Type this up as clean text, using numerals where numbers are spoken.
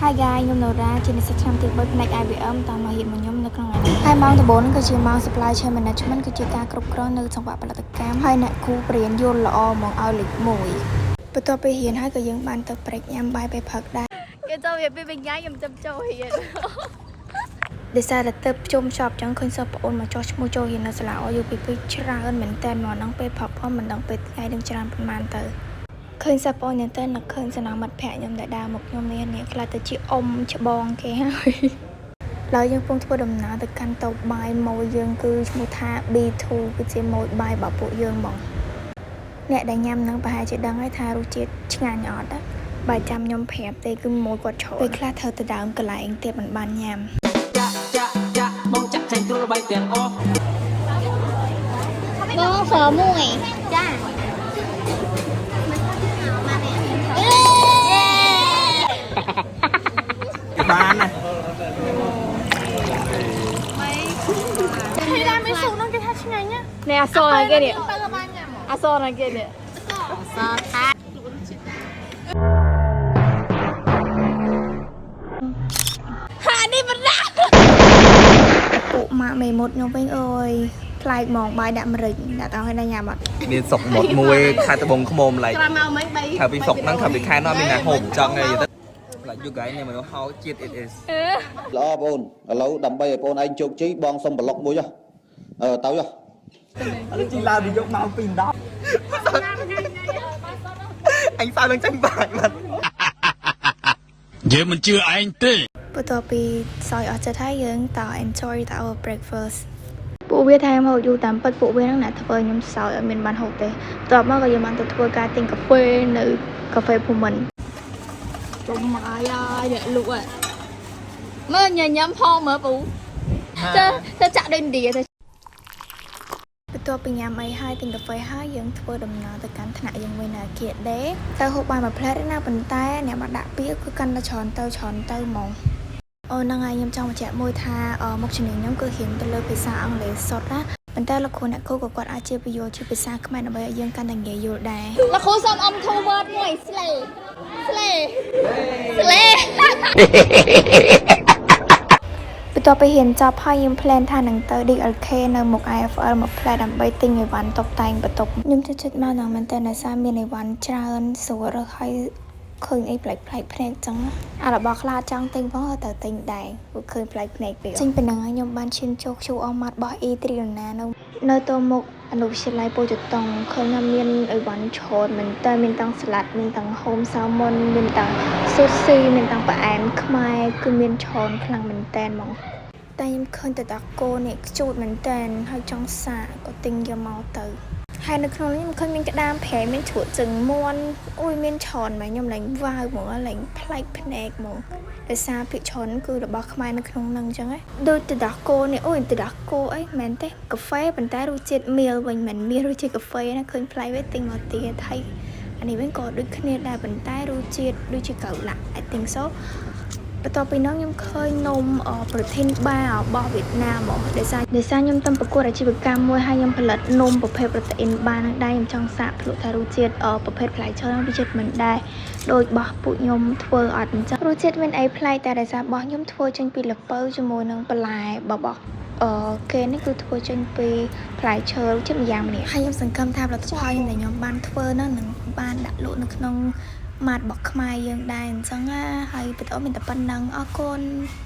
Hi guys ខ្ញុំនរ៉ាជានិស្សិតឆ្នាំទី3ផ្នែក IBM តាមមករៀនមកខ្ញុំនៅក្នុងថ្ងៃនេះហើយម៉ោងដំបូងហ្នឹងគឺជាម៉ោង supply chain management គឺជាការគ្រប់គ្រងនៅសង្វាក់ផលិតកម្មហើយអ្នកគ្រូបរៀនយល់ល្អហ្មងឲ្យលេខ1បន្ទាប់ពីរៀនហើយក៏យើងបានទៅ break ញ៉ាំបាយពេលព្រឹកដែរ គេចូលវាពីបញ្ញាខ្ញុំចាំចូលរៀន ដោយសារតែទៅជុំចប់ចឹងឃើញសិស្សប្អូនមកចោះឈ្មោះចូលរៀននៅសាលា OUPP ច្រើនមែនតើមកហ្នឹងពេលព្រឹកផងមិនដឹងពេលថ្ងៃនឹងច្រើនប៉ុន្មានទៅឃើញសិស្សប្អូនយ៉ាងទៅនឹកឃើញសំណងមិត្តភក្តិខ្ញុំដែលដើរមកខ្ញុំនេះនេះខ្លះទៅជាអ៊ំច្បងគេហើយឡើយយើងកំពុងធ្វើដំណើរទៅកាន់តូបបាយម៉ូយយើងគឺឈ្មោះថា B2 គឺជាម៉ូយបាយរបស់ពួកយើងហ្មងអ្នកដែលញ៉ាំហ្នឹងប្រហែលជាដឹងហើយថារសជាតិឆ្ងាញ់អត់ណាបើចាំខ្ញុំប្រាប់ទេគឺម៉ូយគាត់ច្រើនពេលខ្លះត្រូវទៅដើមកន្លែងទៀតមិនបានញ៉ាំ ចាក់ចាក់ចាក់បងចាក់ចេញគ្រូបាយទាំងអស់ បងហ្វមួយចា បានណា នេះអសរគេនេះអសរគេនេះ សថា ហានេះមិនដាក់ ពួកម៉ាក់មេមុតខ្ញុំវិញអើយប្លែកហ្មងបាយដាក់ម្រេចដាក់តោះឲ្យដល់ញ៉ាំអត់ មានសុកមុតមួយខែត្បូងឃ្មុំ like ក្រោយមកមិញ3 ខៅពីសុកហ្នឹងខៅពីខែនោះមានណាហូបចង់អីទៅ like you guys never know how ជាតិ it is. ល្អបងអូនឥឡូវដើម្បីឲ្យបងឯងជោគជ័យបងសុំប្លុកមួយចុះអឺទៅចុះ ឥឡូវជីឡើងពីយកមកពី10អញសើនឹងចេញបាយបាត់ យើងមិនជឿឯងទេ បន្ទាប់ពីសោយអស់ចិត្តហើយយើងត enjoy our breakfast ពួកវាថែមហូបយូរតាមពិតពួកវាហ្នឹងអ្នកធ្វើឲ្យខ្ញុំសោយអត់មានបានហូបទេបន្ទាប់មកក៏យើងបានទៅធ្វើការទិញកាហ្វេនៅកាហ្វេភូមិន្ទ ជុំមកហើយអ្នកលក់មើលញញឹមផងមើលពូទៅទៅចាក់ដូចឥណ្ឌាទៅ បន្ទាប់ពីញ៉ាំអីហើយទិញកាហ្វេហើយយើងធ្វើដំណើរទៅកាន់ថ្នាក់យើងវិញនៅអគារដេទៅហូបបាយមួយផ្លែតណាប៉ុន្តែអ្នកមកដាក់ពាក្យគឺកាន់តែច្រើនទៅច្រើនទៅហ្មងអូហ្នឹងហើយខ្ញុំចង់បញ្ជាក់មួយថាមុខជំនាញខ្ញុំគឺរៀនទៅលើភាសាអង់គ្លេសសុទ្ធណាប៉ុន្តែលោកគ្រូអ្នកគ្រូក៏គាត់អាចជាបញ្យល់ជាភាសាខ្មែរដើម្បីឲ្យយើងកាន់តែងាយយល់ដែរ លោកគ្រូសុំអម two word មួយស្លេស្លេស្លេ បន្ទាប់ពីរៀនចប់ហើយខ្ញុំ plan ថានឹងទៅ DLK នៅមុខ IFL មួយផ្លែដើម្បីទិញអីវ៉ាន់តុបតែងបន្ទប់ខ្ញុំចូលចិត្តមកដល់មែនតើដោយសារមានអីវ៉ាន់ច្រើនស្រួលរើសហើយឃើញអីប្លែកៗភ្នែកចឹងណាអារបស់ខ្លះចង់ទិញផងទៅទិញដែរព្រោះឃើញប្លែកភ្នែកពេកចេញពីហ្នឹងហើយខ្ញុំបានឈានចូល QR Mart របស់ E Trina នៅនៅទល់មុខអនុវិទ្យាល័យពោធិតុងឃើញថាមានអីវ៉ាន់ច្រើនមែនតើមានទាំងស្លាត់មានទាំង home salmon មានទាំង sushi មានទាំងផ្អែមខ្មែរគឺមានច្រើនខ្លាំងមែនតើហ្មង តែខ្ញុំឃើញតែតាគោនេះខ្ជូតមែនតើហើយចង់សាកក៏ទិញយកមកទៅហើយនៅក្នុងនេះខ្ញុំឃើញមានក្តាមប្រៃមានជ្រក់ជើងមាន់អូយមានច្រើនមែនខ្ញុំឡើងវ៉ាវហ្មងឡើងប្លែកភ្នែកហ្មងដោយសារភាគច្រើនគឺរបស់ខ្មែរនៅក្នុងហ្នឹងអញ្ចឹងណាដូចទឹកដោះគោនេះអូយទឹកដោះគោអីមែនទេកាហ្វេប៉ុន្តែរសជាតិមៀលវិញមិនមានរសជាតិកាហ្វេណាឃើញប្លែកវិញទិញមកទៀតហើយអានេះវិញក៏ដូចគ្នាដែរប៉ុន្តែរសជាតិដូចជាកៅឡាក់ I think so. បន្ទាប់ពីនោះខ្ញុំឃើញនំ protein bar របស់វៀតណាមហ៎ដោយសារខ្ញុំតំប្រកួតអាជីវកម្មមួយហើយខ្ញុំផលិតនំប្រភេទ protein bar ហ្នឹងដែរខ្ញុំចង់សាកភ្លក់ថារសជាតិប្រភេទផ្លែឈើហ្នឹងរសជាតិមិនដែរដូចរបស់ពួកខ្ញុំធ្វើអត់អញ្ចឹងរសជាតិមានអីប្លែកតែដោយសាររបស់ខ្ញុំធ្វើចេញពីល្ពៅជាមួយនឹងបន្លែរបស់អឺគេនេះគឺធ្វើចេញពីផ្លែឈើរសជាតិម្យ៉ាងម្នាក់ហើយខ្ញុំសង្ឃឹមថាផលិតផលខ្ញុំដែលខ្ញុំបានធ្វើហ្នឹងនឹងបានដាក់លក់នៅក្នុង mart របស់ខ្មែរយើងដែរអញ្ចឹងណាហើយវីដេអូមានតែប៉ុណ្ណឹងអរគុណ។